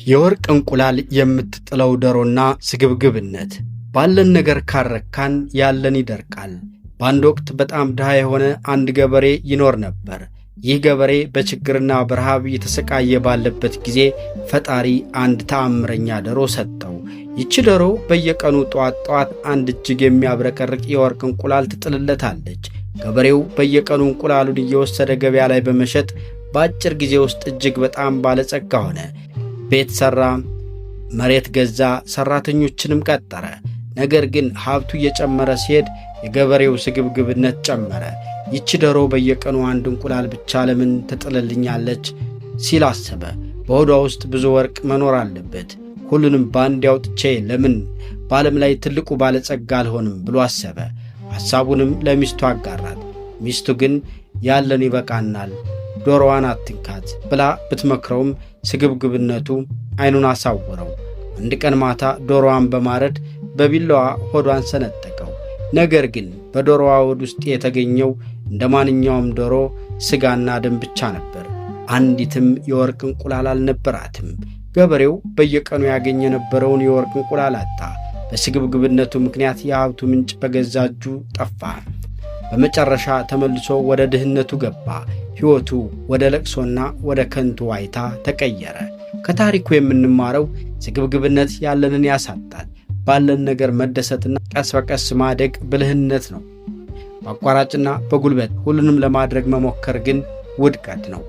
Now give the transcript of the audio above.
የወርቅ እንቁላል የምትጥለው ዶሮና ስግብግብነት። ባለን ነገር ካልረካን ያለን ይደርቃል። በአንድ ወቅት በጣም ድሃ የሆነ አንድ ገበሬ ይኖር ነበር። ይህ ገበሬ በችግርና በረሃብ እየተሰቃየ ባለበት ጊዜ ፈጣሪ አንድ ተአምረኛ ዶሮ ሰጠው። ይቺ ዶሮ በየቀኑ ጠዋት ጠዋት አንድ እጅግ የሚያብረቀርቅ የወርቅ እንቁላል ትጥልለታለች። ገበሬው በየቀኑ እንቁላሉን እየወሰደ ገበያ ላይ በመሸጥ በአጭር ጊዜ ውስጥ እጅግ በጣም ባለጸጋ ሆነ። ቤት ሠራ፣ መሬት ገዛ፣ ሠራተኞችንም ቀጠረ። ነገር ግን ሀብቱ እየጨመረ ሲሄድ የገበሬው ስግብግብነት ጨመረ። ይቺ ዶሮ በየቀኑ አንድ እንቁላል ብቻ ለምን ትጥልልኛለች ሲል አሰበ። በሆዷ ውስጥ ብዙ ወርቅ መኖር አለበት። ሁሉንም በአንድ አውጥቼ ለምን በዓለም ላይ ትልቁ ባለጸጋ አልሆንም ብሎ አሰበ። ሐሳቡንም ለሚስቱ አጋራት። ሚስቱ ግን ያለን ይበቃናል፣ ዶሮዋን አትንካት ብላ ብትመክረውም ስግብግብነቱ ዓይኑን አሳወረው። አንድ ቀን ማታ ዶሮዋን በማረድ በቢላዋ ሆዷን ሰነጠቀው። ነገር ግን በዶሮዋ ሆድ ውስጥ የተገኘው እንደ ማንኛውም ዶሮ ሥጋና ደም ብቻ ነበር። አንዲትም የወርቅ እንቁላል አልነበራትም። ገበሬው በየቀኑ ያገኝ የነበረውን የወርቅ እንቁላል አጣ። በስግብግብነቱ ምክንያት የሀብቱ ምንጭ በገዛ እጁ ጠፋ። በመጨረሻ ተመልሶ ወደ ድህነቱ ገባ። ሕይወቱ ወደ ለቅሶና ወደ ከንቱ ዋይታ ተቀየረ። ከታሪኩ የምንማረው ስግብግብነት ያለንን ያሳጣል። ባለን ነገር መደሰትና ቀስ በቀስ ማደግ ብልህነት ነው። በአቋራጭና በጉልበት ሁሉንም ለማድረግ መሞከር ግን ውድቀት ነው።